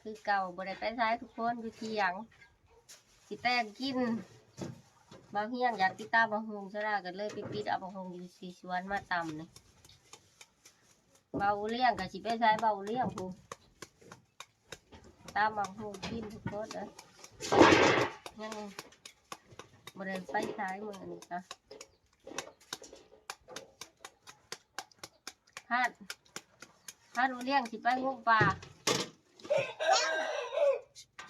ຄືເກົ່າ ບໍ່ໄດ້ໄປໃສທຸກຄົນ ຢູ່ຖຽງ ຊິແຕ່ງກິນ. ບ່າວຮຽງຢາກກິນຕຳບັກຫຸ່ງ ສາລາກໍເລີຍໄປປິດເອົາບັກຫຸ່ງຢູ່ທີ່ສວນມາຕຳນີ້. ບ່າວລຽງກໍຊິໄປໃສ ບ່າວລຽງພຸ້ນ ຕຳບັກຫຸ່ງກິນທຸກຄົນເອີຍ. ຍັງບໍ່ໄດ້ໄປໃສມື້ນີ້ກະ ພັດ ພັດບໍ່ລ້ຽງຊິໄປງົມປາ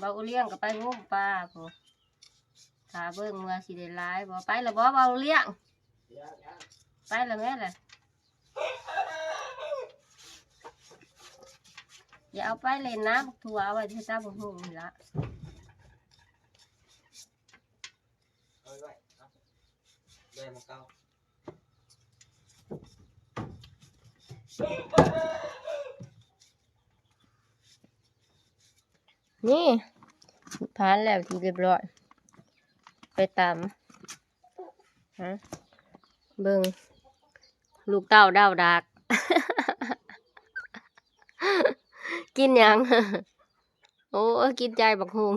ບໍ່ລ້ຽງກໍໄປງົມປາພຸ້ນ ຖ້າເບິ່ງວ່າຊິໄດ້ຫຼາຍບໍ່. ໄປແລ້ວບໍ່ ບໍ່ລ້ຽງ ໄປແລ້ວແມ່ນແຫຼະ. ຢ່າເອົາໄປເຫຼັ້ນນະ ບັກຖົ່ວ ເອົາໄວ້ໃສ່ຕຳບັກຫຸ່ງນີ້ລະ. ເອົາໄວ້ ເອົາໄວ້ໝ່ອງເກົ່າ. ນີ້ ຜ່ານແລ້ວທີ່ຮຽບຮ້ອຍ ໄປຕຳ ຮະ ເບິ່ງ ລູກເຕົ້າດາວດາກ ກິນຫຍັງ? ໂອ້ຍ ກິນໃຈບັກຫຸ່ງ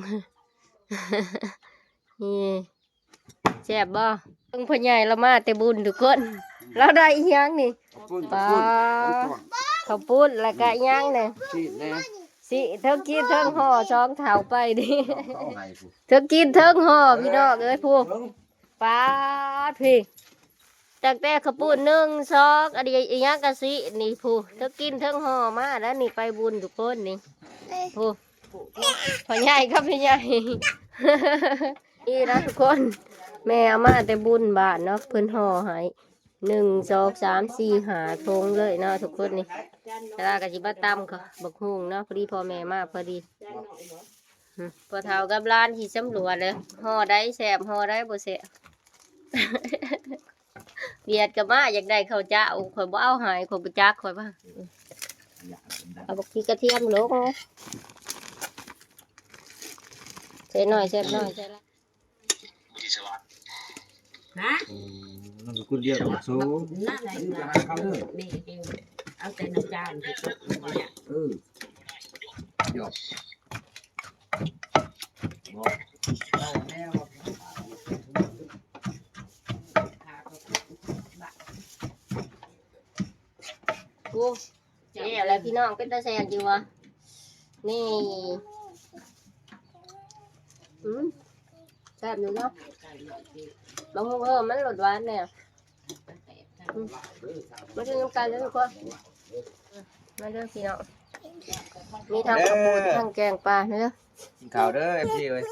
ນີ້ ແຊບບໍ່? ເບິ່ງພໍ່ໃຫຍ່ລາວມາແຕ່ບຸນທຸກຄົນ ລາວໄດ້ອີ່ຫຍັງນີ້? ເຂົ້າປຸ້ນ ປາ ເຂົ້າປຸ້ນ ເຂົ້າປຸ້ນ ແລ້ວກະອີ່ຫຍັງນີ້? ຊີ້ນແດ່ ຊີ້ນ ເທິງກິນເທິງຫໍ່ສອງເຖົ້າໄປນີ້ ເທິງກິນເທິງຫໍ່ ພີ່ນ້ອງເອີຍ ພຸ້ນ ປາດ ພີ້ ຕັ້ງແຕ່ເຂົ້າປຸ້ນ ໜຶ່ງ ສອງ ອັນນີ້ອີ່ຫຍັງກະຊີ້ນນີ້ ພຸ້ນ ເທິງກິນເທິງຫໍ່ມາແລ້ວນີ້ ໄປບຸນທຸກຄົນນີ້ ພຸ້ນ ພໍ່ໃຫຍ່ກັບແມ່ໃຫຍ່ ນີ້ນະທຸກຄົນ ແມ່ເອົາມາແຕ່ບຸນບ້ານເນາະ ເພິ່ນຫໍ່ໃຫ້ ໜຶ່ງ ສອງ ສາມ ສີ່ ຫ້າ ຖົງເລີຍເນາະທຸກຄົນນີ້. ສາລາກໍຊິມາຕຳບັກຫຸ່ງເນາະ ພໍດີພໍ່ແມ່ມາພໍດີ. ອືມ ພໍ່ເຖົ້າກັບຫຼານຊິສຳຫຼວດເດີ້ ຫໍ່ໃດແຊບ ຫໍ່ໃດບໍ່ແຊບ. ວຽດກໍມາ ຢາກໄດ້ເຂົ້າເຈົ້າ ຂ້ອຍບໍ່ເອົາໃຫ້ ຂ້ອຍບໍ່ຈັກ ຂ້ອຍວ່າ. ເອົາບັກພີກະທຽມລົງ ໃສ່ໜ້ອຍ ແຊບໜ້ອຍ ໃສ່ຫຼາຍ. ຮະ? ອືມ ມັນກໍຄົນດຽວກັບໂຊ ນັ້ນແຫຼະ ແມ່ເອົາແຕ່ນ້ຳຈານ ເອີ ຢອກ ໂອ້ ແລ້ວແຫຼະພີ່ນ້ອງ ເປັນຕາແຊບຢູ່ຫວາ? ນີ້ ອືມ ແຊບຢູ່ເນາະ ບັກຫຸ່ງເອີ ມັນລົດຫວານແດ່. ອືມ ມາກິນນຳກັນເດີ້ທຸກຄົນ ມາເດີ້ພີ່ນ້ອງ ມີທັງເຂົ້າປຸ້ນ ທັງແກງປາ ມາເດີ້ ກິນເຂົ້າເດີ້ ເອັຟຊີ ເອີຍ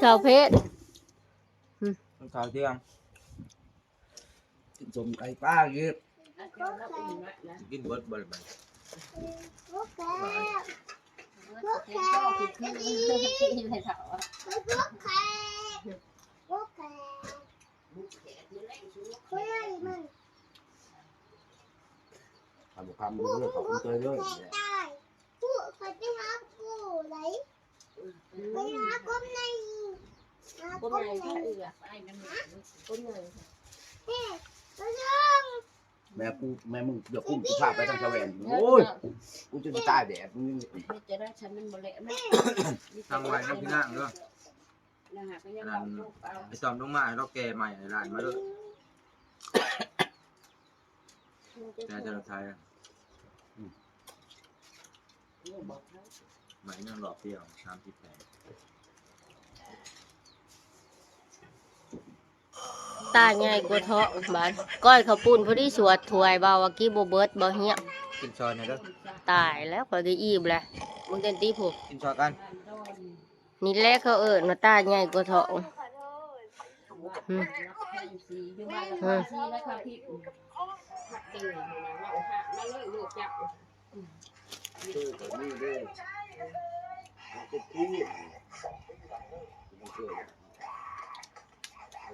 ເຂົ້າເພດ ອືມ ກິນເຂົ້າທ່ຽງ. ກິນສົ້ມໄກ່ປາອີກ ກິນເບິດບໍ່ລະບັດ? ຖ້າບໍ່ຄຳເລີຍ ເຂົາເລີຍ ຜູ້ຂ້ອຍໄປຫາຜູ້ໃດ ໄປຫາກົບໃນ ຫາກົບໃນ ກົບໃນ ແມ່ກູ ແມ່ມຶງ ດຽວກູຊິພາໄປທາງສະແຫວນ ໂອ້ຍ ກູຈົນຕາຍແດດ ມຶງ ເຮັດຈະໄດ້ ຄັນມັນບໍ່ແຫຼະ ມັນ ທາງໄວນຳພີ່ນາງເດີ້. ອັນນັ້ນ ໄອ້ຕ້ອມລົງມາໃຫ້ລາວແກ່ໃໝ່ໃຫ້ຫຼານມາເດີ້ ແກ່ຈະໄດ້ຂາຍ ອືມ ໃໝ່ຍັງລອບດຽວ ສາມສິບແປດ ຕາໃຫຍ່ກວ່າທ້ອງບາດ ກ້ອຍເຂົ້າປຸ້ນພໍດີສວດຖ້ວຍ ເວົ້າວ່າກິນບໍ່ເບິດບໍ່ຮຽບ ກິນຊອຍແດ່ເດີ້ ຕາຍແລ້ວ ຂ້ອຍກໍອີ່ມແລ້ວ ມຶງເຕັ້ນຕິຜູ້ ກິນຊອຍກັນ. ນີ້ແຫຼະເຂົາເອີ້ນວ່າຕາໃຫຍ່ກວ່າທ້ອງ ອືມ ອືມ ແລ້ວ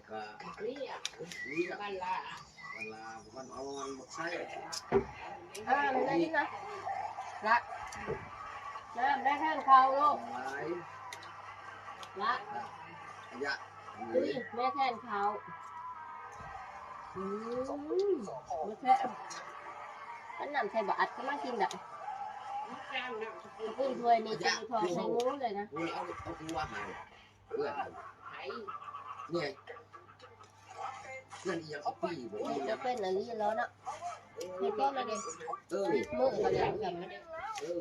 ກໍ ບັນລາ ບັນລາ ບັກອ່ອນ ບັກໄຊ ເອີ ນັ້ນນະ ລະ ນ້ຳໄດ້ແທນເຂົ້າລູກ ຫຼາຍ ລະ ຂະຫຍະ ອຸ້ຍ ແມ່ແທນເຂົ້າ ອືມ ບໍ່ແຊບ ອັນນ້ຳໃສ່ບາດກໍມາກິນໄດ້ ເພິ່ນຖ້ວຍນີ້ຄືທອດໃສ່ໝູເລີຍນະ. ເອົາ ເອົາຫົວໃຫ້ເພື່ອນ ໃຜ ນີ້ ເພື່ອນອີ່ຫຍັງ ເອົາປີບໍ່ ນີ້ຈະເປັນອັນນີ້ແລ້ວເນາະ ເຮັດແບບນັ້ນເດ້. ເອີ ມື້ເຂົາເຈົ້າ ເອີ.